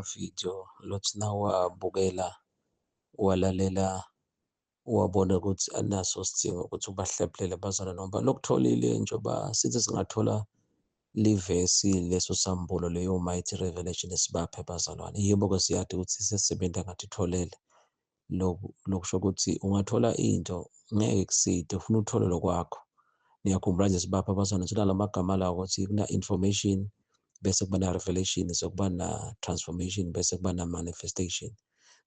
emavidiyo lothi nawuwabukela uwalalela uwabone ukuthi anaso isidingo ukuthi ubahlephulele bazalwane, ngoba lokutholile njengoba sithi singathola livesi leso sambulo leyo mighty revelation esibaphe bazalwane. Yebo-ke siyati ukuthi sesisebenza ngathi itholele lokusho ukuthi ungathola into ngeke kuside, ufuna uthole lokwakho. Niyakhumbula nje sibapha abazalwane sinala magama lawo ukuthi kuna-information, bese kuba na-revelation, sekuba na-transformation, bese kuba na-manifestation.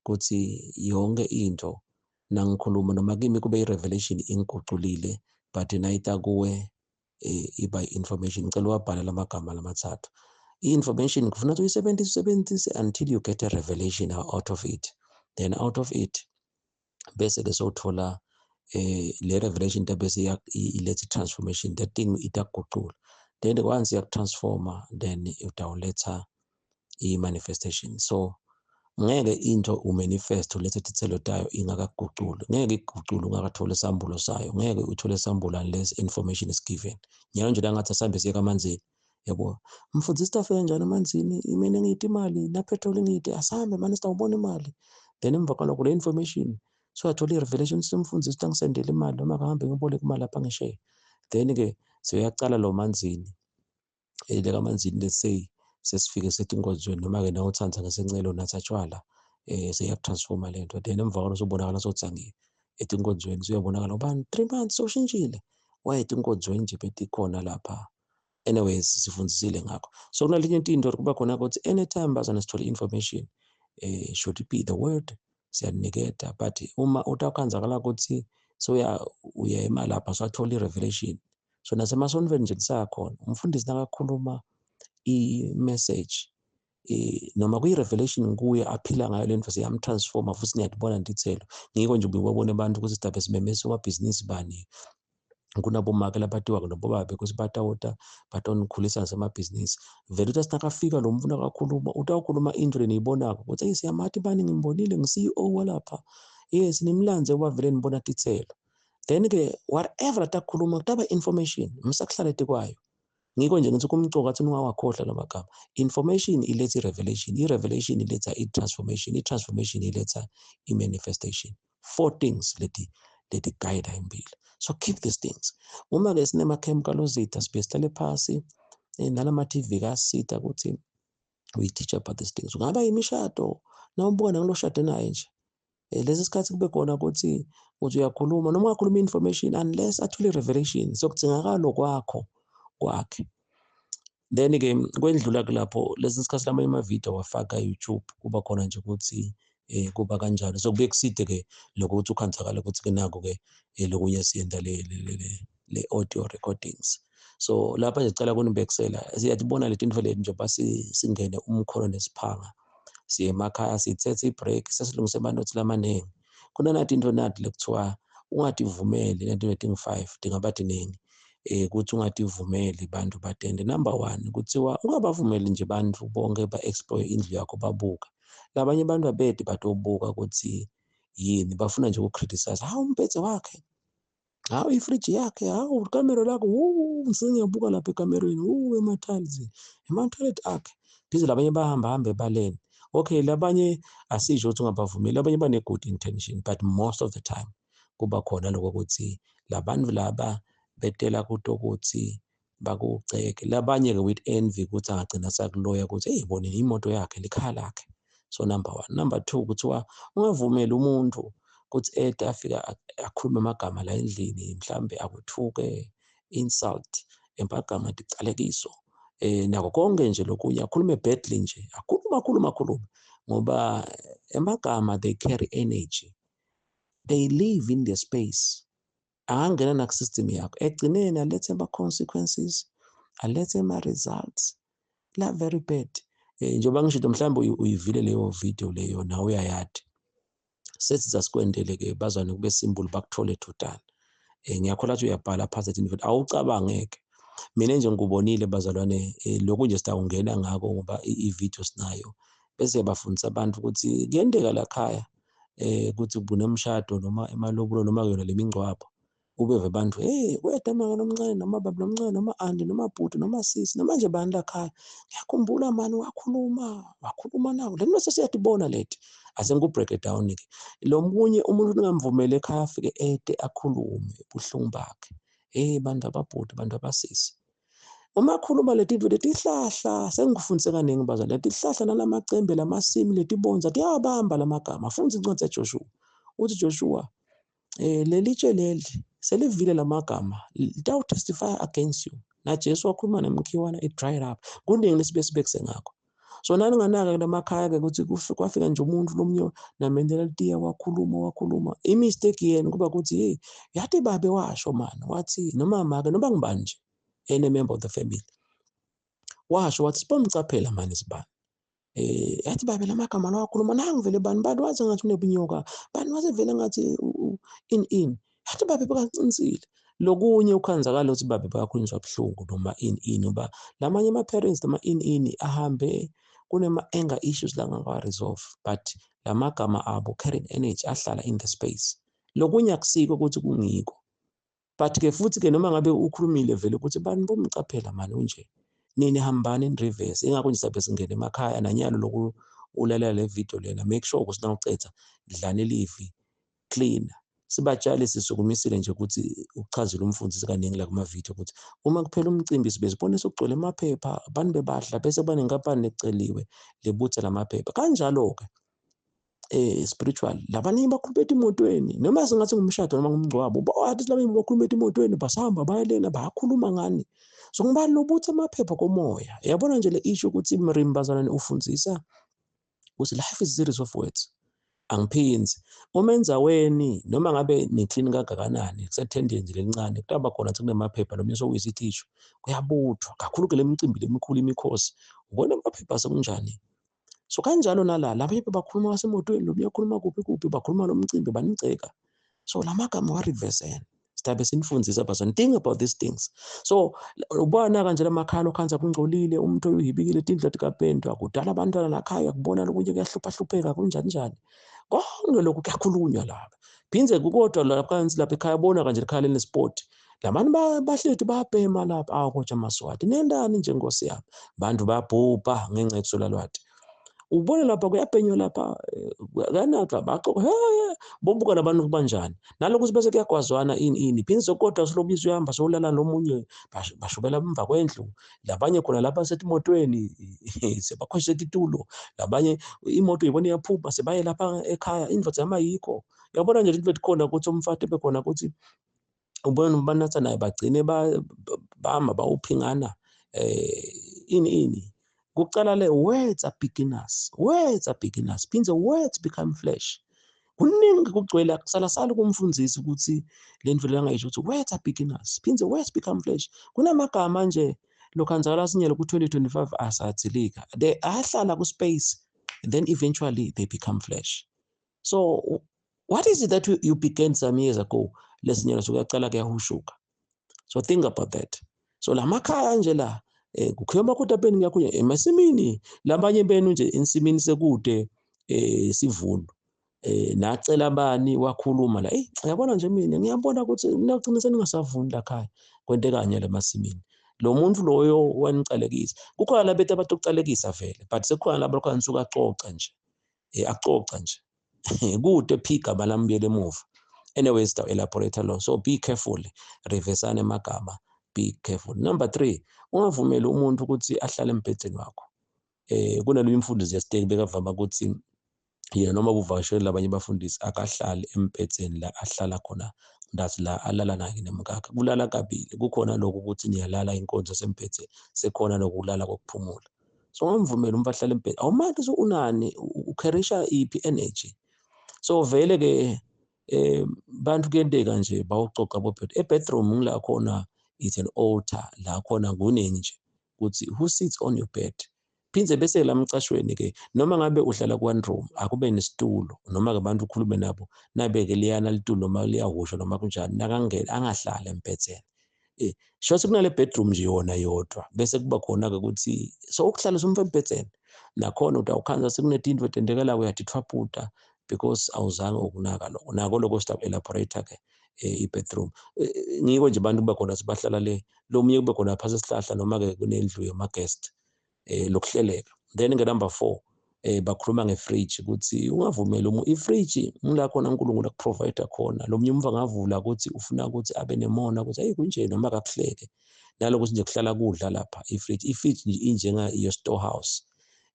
Kuthi yonke into nangikhuluma noma kimi kube i-revelation ingiguculile, but nayita kuwe iba i-information. Ngicela uwabhale lamagama lamathathu. I-information kufuna ukuthi uyisebenzise, usebenzise until you get a revelation out of it. Then out of it bese-ke sowuthola le revelation bese iletha i-transformation. That thing itakugucula, then once iyakutransforma, then utawuletha i-manifestation. So ngeke into umanifest ulethe titselo tayo ingakakuguculi, ngeke ikugucule ungakatholi isambulo sayo, ngeke uthole isambulo unless information is given. Nyalo nje la ngathi asambe siye kamanzini, yabo mfundisi afike njani emanzini, imina ngiyite imali na-petrol ngiyite, asambe mani sitawubona imali. Then emva kwalokho le information suyathola i-revelation, simfundisi ukuthi angisendele imali noma kahambe ngiboleke imali lapha ngishaye. Then-ke seyuyacala lo manzini lekamanzini, let's say sesifike setinkonzweni noma-ke nawe uthanda ngesencelo unatha tshwala, seyakutransforma le nto. Then emva kwalokho sobonakala sotsangiwe etinkonzweni, suyabonakala ubani 3 months sewushintshile waye etinkonzweni nje betikhona lapha. Anyways, sifundisile ngakho. So kunalinye into kuba khona ukuthi anytime bazana sithole information, should it be the word, siyaniketa. But uma utawukhanzakala ukuthi soya uya emalapha swathola i-revelation, so nasemasontweni nje kusakhona umfundisi nakakhuluma i-message, noma kuyi-revelation kuye aphila ngayo lento, siyamtransforma futhi niyatibona ntitselo. Ngiko nje ubibona abantu ukuthi sidabe simemese amabhizinisi bani kunabomake labatiwako nobobabe ukuthi batawuta batonikhulisa nasemabhizinisi. Vele uthi asinakafika lo muntu akakhuluma, utawukhuluma into leniyibonako ukuthi eyi siyamati bani, ngimbonile ngi-CEO walapha, yes nimlandze kuba vele nibona titselo. Then-ke whatever atakukhuluma kutaba information msakuhlala etikwayo. Ngiko nje ngithi kumcoka athi ungawakhohlwa la magama. Information iletha i-revelation, i-revelation iletha i-transformation, i-transformation iletha i-manifestation. Four things leti leti guide impilo. So keep these things. Uma-ke sinemakhempu kalozitha sibuye sihlale phasi nalama-TV kasita ukuthi we teach about these things. Kungaba imishado nawubuka nangilo shade naye nje, lesi sikhathi kube khona ukuthi uthi uyakhuluma noma ungakhuluma information unless athole i-revelation, so kudingakala kwakho kwakhe. Then-ke kwendlula kulapho lesi sikhathi lamanye amavidiyo awafaka YouTube, kuba khona nje ukuthi kuba kanjalo. So kubuye kuside-ke lokho ukuthi ukhanzakale ukuthi-ke naku-ke lokunye siyenta le audio recordings. So lapha nje sicela kunibekisela, siyatibona leti ntfo leti njengoba singene umkhono nesiphanga siye emakhaya, sithethe i-break, sesilungise amanothi lamaningi. Kunanathi into nathi lekuthiwa ungativumeli lento letingu-five tingaba tiningi, ukuthi ungativumeli bantu batende. Number one, kuthiwa ungabavumeli nje bantu bonke ba-explore indlu yakho babuke. Labanye abantu abedi batobuka ukuthi yini, bafuna nje ukucriticize, hawu umbhedze wakhe, hawu ifriji yakhe, hawu ikamero lakho, wu sengiyabuka lapha ekamerweni, wu ema-tiles, ema-toilet akhe. Pheze labanye bahamba hambe ebaleni. Okay, labanye asisho ukuthi ungabavumeli, abanye bane-good intention, but most of the time kuba khona lokho ukuthi labantu laba betela kuto ukuthi bakuceke. Labanye-ke with envy ukuthi angagcina sakuloya ukuthi eyi bonile imoto yakhe, likhaya lakhe. So number one. Number two, kuthiwa ungavumeli umuntu ukuthi ede afika akhulume amagama la endlini, mhlambe akuthuke, insult, empagama ticalekiso, nako konke nje lokunye, akhulume badly nje, akhuluma akhuluma akhuluma, ngoba emagama they carry energy, they live in the space, angangena nakusystem yakho, ekugcineni alethe ama-consequences, alethe ama-results la very bad. Njengoba ngisho mhlawumbe uyivile leyo video leyo, nawe uyayadi, sethi sasikwendele-ke bazwane kube simple bakuthole thutana. Ngiyakholwa ukuthi uyabhala phansi ethi awucabangeke. Mina nje ngikubonile bazalwane, lokhu nje sitawungena ngako ngoba i-video sinayo, bese bafundisa abantu ukuthi kuyenteka la khaya ukuthi kunemshado noma emalobulo noma yona lemingcwabo. Ubeve abantu, hey, weda mama lomncane noma baba lomncane noma anti noma bhuti noma sisi noma nje bani lakhaya. Ngiyakhumbula mani wakhuluma, wakhuluma nawo. Le nto sesiyatibona leti. Ase ngiku-break it down ke. Lo munye umuntu ningamvumeli ekhaya afike ede akhulume ubuhlungu bakhe. Hey bantu ababhuti, bantu abasisi. Uma khuluma letinto letihlahla sengikufundise kaningi bazali, letihlahla nalamacembe lamasimi letibondza tiyawabamba lamagama. Fundza incwadi yaJoshua. Uthi Joshua, leli tshe leli selivile lamagama, litawutestify against you. NaJesu wakhuluma nemkhiwana, it dried up. Kuningi lesibe sibekise ngakho. So nani nganaka kulamakhaya ke ukuthi kwafika nje umuntu lomunye namendela litiya wakhuluma wakhuluma. I-mistake yenu kuba ukuthi hey, yathi babe washo man, wathi noma make noma ngibani nje, any member of the family. Washo wathi sibomcaphela mani sibani. Yathi babe lamagama lawa akhuluma nangu vele bani bani waze ngathi unebunyoka, bani waze vele ngathi in in. Yathi babe bekaqinisile. Lokunye ukhanzakala ukuthi babe bayakhulunyiswa buhlungu noma in in ngoba lamanye ama parents noma in in ahambe kunema anger issues la ngaka resolve, but lamagama abo carrying energy ahlala in the space. Lokunye akusiko ukuthi kungiko, but ke futhi ke noma ngabe ukhulumile vele ukuthi bani bomcaphela mani unje, nini hambani in reverse. Ingakho nje sabe singena emakhaya nanyalo loku ulalela le video lena, make sure ukuthi nawucetha dlani livi clean. Sibatshale sisukumisile nje ukuthi uchazile umfundisi kaningi la kuma video ukuthi uma kuphela umcimbi sibe sibone sokugcwele amaphepha, abantu bebadla bese kuba nenkampani leceliwe lebuthe lamaphepha. Kanjalo ke spiritual labaningi bakhuluma emotweni, noma singathi ngumshado noma ngumngcwabo, bawathi labanye bakhuluma emotweni basahamba bayalena bayakhuluma ngani. So ngibani lobuthe amaphepha komoya. Yabona nje le issue ukuthi mrimbazana ufundzisa ukuthi life is a series of words. Angiphinzi uma enzaweni noma ngabe ni-clean kangakanani kusethendeni nje lelincane kutaba khona ukuthi kunemaphepha noma sokuyisa ithishu kuyabuthwa kakhulu ke lemicimbi lemikhulu imikhosi, ubona amaphepha sekunjani. So kanjalo nala labanye bakhuluma ngasemotweni, lo uyakhuluma kuphi kuphi, bakhuluma lo mcimbi baniceka. So lamagama wa-reverse sidabe sinifundisa bazalwane, think about these things. So ubona kanje lamakhaya lokhanza kungcolile, umuntu uyibikile tindlu tikapendwa kudala abantwana lakhaya kubona lokunye kuyahlupha hlupheka kunjani njani, konke lokhu kuyakhulunywa lapha. Phindze kukodwa lapha phansi lapha ekhaya bona kanje ekhaya lenesport labantu bahleti bayabhema lapha. Awu kodwa Maswati nendani nje nkosi yami, bantu bayabhubha ngenxa yokuswela lwati. Ubona lapha kuyabhenywa lapha kanaxa baxoxa he bobuka labantu kubanjani nalokuthi bese kuyagwazwana ini ini. Phindze kodwa silobizwa uyahamba sowulala nomunye bashubela emva kwendlu, labanye khona lapha setimotweni sebakhweshe titulo, labanye imoto ibona iyaphuma sebaye lapha ekhaya indvodza yamayikho. Uyabona nje into ekhona ukuthi umfati bekhona ukuthi ubona nobanatha naye bagcine bahamba bawuphingana ini ini. Kucala le words are beginners, words are beginners, phindze words become flesh. Kuningi kugcwele kusalasala kumfundisi ukuthi le ndlela langayisho ukuthi words are beginners, phindze words become flesh. Kunamagama nje lokhanzakala sinyelo ku 2025 asathilika, they ahlala ku space and then eventually they become flesh. So what is it that you began some years ago lesinyelo sokuyaqala kuyahushuka? So think about that. So lamakhaya nje la kukhiwa amakotapeni ngiyakhulunywa emasimini, labanye benu nje ensimini sekude sivuno nacela bani wakhuluma la, hey uyabona nje mina ngiyabona ukuthi nagcina seningasavuni la khaya, kwente kanye lemasimini. Lo muntu loyo wanicalekisa. Kukhona labethu abatokucalekisa vele, but sekukhona labo khona nisuka axoxa nje, axoxa nje kude phika balambiyele emuva. Anyways, to elaborate lo, so be careful, reversane amagama, be careful. Number 3, ungavumeli umuntu ukuthi ahlale embhedeni wakho. Kunalo imfundisi yesiteki bekavama ukuthi yena noma kuvakashele labanye abafundisi akahlali embhedeni la ahlala khona, ndathi la alala naye nemkakhe. Kulala kabili, kukhona lokho ukuthi niyalala inkonzo sembhedeni, sekhona lokulala kokuphumula. So ungamvumeli umuntu ahlale embhedeni, awumazi ukuthi unani, ukherisha iphi energy. So vele ke bantu kuyenteka nje bawucoca bobhede e-bathroom, ngila khona it's an altar la khona kuningi nje ukuthi who sits on your bed. Phindze bese la mcashweni ke noma ngabe uhlala ku one room akube nesitulo, noma ke abantu ukhulume nabo nabeke liyana litulo noma liyahusha noma kunjani, nakangena angahlali embhedeni. Shothi kunale bedroom nje yona yodwa, bese kuba khona ke ukuthi so ukuhlala umfo embhedeni nakhona utawukhanza sekunetinto tendekela uyathithwaputa because awuzange ukunaka lokho. Nako lokho stop elaborate ke I-bathroom, ngiko nje abantu kuba khona sibahlala le, lomunye kube khona phasi esihlahla, noma-ke kunendlu yama-guest, lokuhleleka. Then ke number 4, bakhuluma nge-fridge ukuthi ungavumeli i-fridge ngila khona uNkulunkulu aku-provide khona. Lo munye umva ngavula ukuthi ufuna ukuthi abe nemona ukuthi hey, kunje, noma akakuhleke nalokuthi nje kuhlala kudla lapha. I-fridge nje injenga iyo storehouse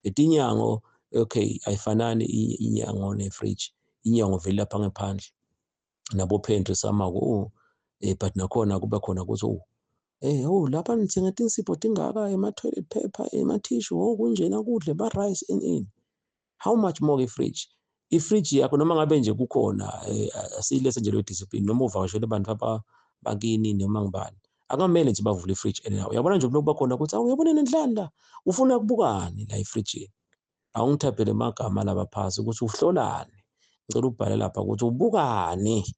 letinyango. Okay, ayifanani inyango ne-fridge. Inyango vele lapha ngephandle nabo pantry samako, oh, but nakhona kube khona ukuthi, oh, oh, lapha nithenga tinsipho tingaka, ema-toilet paper, ema-tissue, oh, kunjena kudle ba-rice, in in how much more i-fridge? I-fridge yakho, noma ngabe nje kukhona, asiyilethe nje leyo discipline, noma uvakashele abantu bakini noma ngibani, akamele nje bavule i-fridge anyhow. Uyabona nje kunokuba khona ukuthi awu, uyabona nenhlanhla, ufuna kubukani la efrijini? Awungithaphele amagama lapha phasi ukuthi uhlolani. Ngicela ubhale lapha ukuthi ubukani,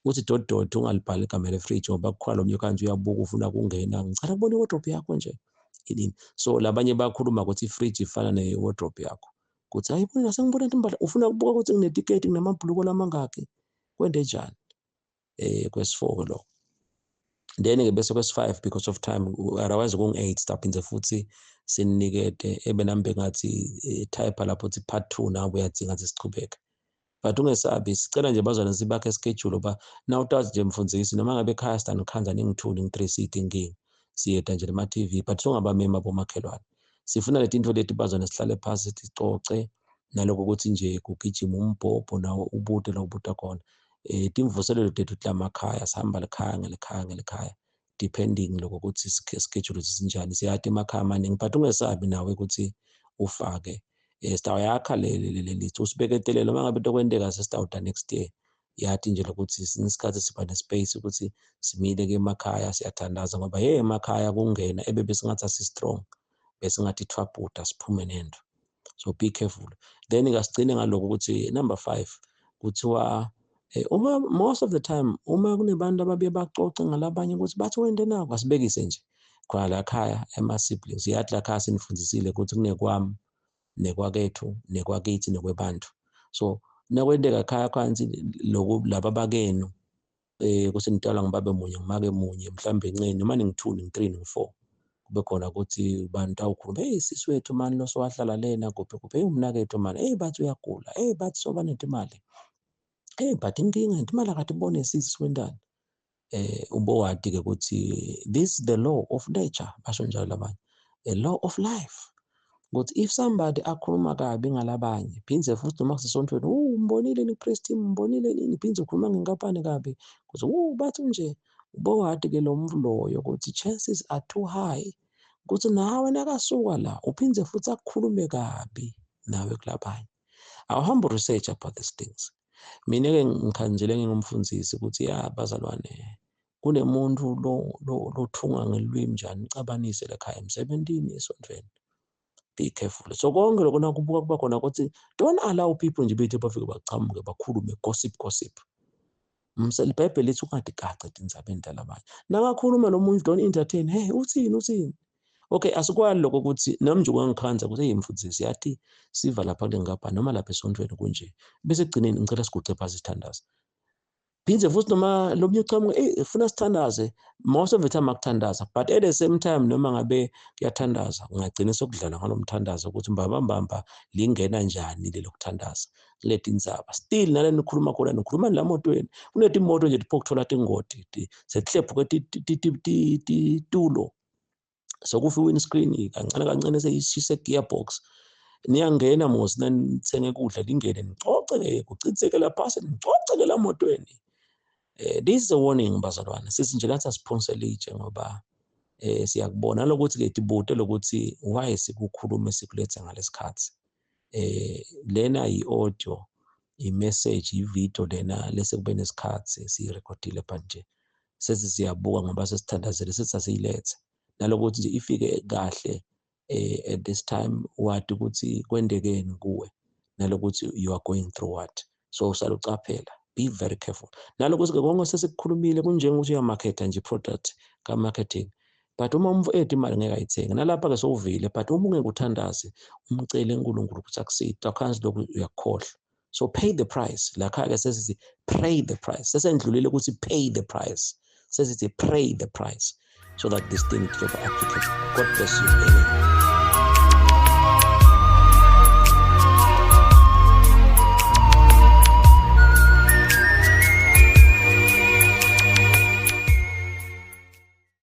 uthi dot dot, ungalibhali igama le-fridge, ngoba kukhona lo mnye kanje uyabuka, ufuna kungena, ngicela kubona i-wardrobe yakho nje yini. So labanye bakhuluma ukuthi i-fridge ifana ne-wardrobe yakho, kuthi hayi bona sengibona impahla, ufuna ukubuka ukuthi nginetiketi, nginamabhuluko lamangaki, kwente njani. Kwesi-4 lo. Then ke bese kwesi-5, because of time, otherwise kungu-8, siphinde futhi sinikete ebe nami bengathi type lapho uthi part 2, nawe uyadinga ngathi sichubeke. But ungesabi, sicela nje bazwane sibakhe schedule ba nawutazi nje mfundisi, noma ngabe ekhaya sidanikhanza ningi-2, ningi-3, sithi inkinga siyeda nje lema-TV, but songabamema bomakhelwane. Sifuna leti tinto leti, bazwane, sihlale phasi sicoce naloko ukuthi nje kugijima umbhobho nawo ubude la ubuda khona. Timvuselelo tethu kulamakhaya, sihamba likhaya ngelikhaya ngelikhaya, depending lokho ukuthi schedule sinjani. Siyati emakhaya amaningi, but ungesabi nawe ukuthi ufake. Sitawuyakha le lithi usibeketelele, noma ngabe into kwenteka sesitawuda next year. Yathi nje lokuthi isikhathi siba ne-space ukuthi simile ke emakhaya, siyathandaza, ngoba hey, emakhaya kungena ebe besingathi asi-strong, besingathi thwabhuda siphume nento. So be careful. Then kasigcine ngaloko ukuthi number 5 kuthiwa, uma most of the time uma kunebantu ababuye baxoxe ngalabanye ukuthi bathi wente nako, asibekise nje khona la khaya ema-siblings. Yathi la khaya sinifundisile ukuthi kunekwami, nekwakethu, nekwakithi, nekwebantu. So nakwenteka khaya phansi lokhu, laba bakenu, kusenitala ngibabe munye, ngimake munye, mhlambe encane, noma ningi-2, ningi-3, ningi-4, kube khona ukuthi bantu awukhuluma, hey, sisi wethu mani lo sowahlala lena kuphi kuphi, hey, umnakethu mani, hey, bathi uyagula, hey, bathi soba netimali, hey, but inkinga imali akatibone sisi wendani. Ubowati ke ukuthi this is the law of nature, basho njalo labanye, a law of life, ukuthi if somebody akhuluma kabi ngalabanye, phindze futhi noma kusesontweni, oh, umbonile ni priest, umbonile nini, phindze ukhuluma ngenkampani kabi, kuthi oh, bathi nje, ubowati ke lo muntu loyo ukuthi chances are too high ukuthi nawe nakasuka la uphindze futhi akukhulume kabi nawe kulabanye. Awuhambe research about these things. Mina-ke ngikhanjele ngingumfundisi ukuthi ya bazalwane, kunemuntu lo lothunga ngelwimi njani nicabanise lekhaya, emsebentini, esontweni. Be careful. So konke lokho nakubuka kuba khona ukuthi don't allow people nje bethu bafike bachamuke bakhulume gossip, gossip. IBhayibheli lithi ungathi gace tindzabeni talabanye. Nakakhuluma lo muntu, don't entertain. Hey, uthini, uthini? Okay, asikwali lokho ukuthi nami nje kwangikhanza ukuthi hey, mfundisi, yathi siva lapha kule ngapha noma lapha esontweni kunje. Bese ekugcineni ngicela siguce phasi sithandaze. Phindze futhi noma lo munye uchamuka, hey, ufuna sithandaze, most of the time akuthandaza, but at the same time noma ngabe kuyathandaza, ungagcina sokudlala ngalomthandazo ukuthi mbamba mbamba lingena njani lelo kuthandaza leti indzaba. Still nale nikhuluma khona, nikhuluma la motweni, kunetimoto nje tipho kuthola tingoti sethlephuke titulo, sokufa i-windscreen kancane kancane, seyishisa gearbox. Niyangena mos nanithenge kudla, lingene nicoce-ke, kuchitheke lapha, nicoce-ke la motweni. This is a warning, bazalwane. Sithi nje lathi asiphonse litshe ngoba siyakubona lokuthi ke tibute lokuthi why sikukhulume sikulethe ngalesikhathi. Lena i-audio, i-message, i-video lena lese kube nesikhathi siyirekhodile, but nje sethi siyabuka ngoba sesithandazele, sethi asiyilethe nalokuthi nje ifike kahle at this time, wati ukuthi kwendekeni kuwe nalokuthi you are going through what. So usale ucaphela, be very careful nalokuthi ke konke sesikukhulumile kunjengokuthi uyamaketha nje product ka-marketing, but uma umuntu ethi imali ngeke ayithenge nalapha ke sowuvile. But uma ungeke uthandaze, umcele uNkulunkulu ukuthi akuside akhansi lokhu, uyakukhohlwa. So pay the price. Lakha-ke sesithi pray the price. Sesendlulile ukuthi pay the price. Sesithi pray the price so that this thing is applicable. God bless you. Amen.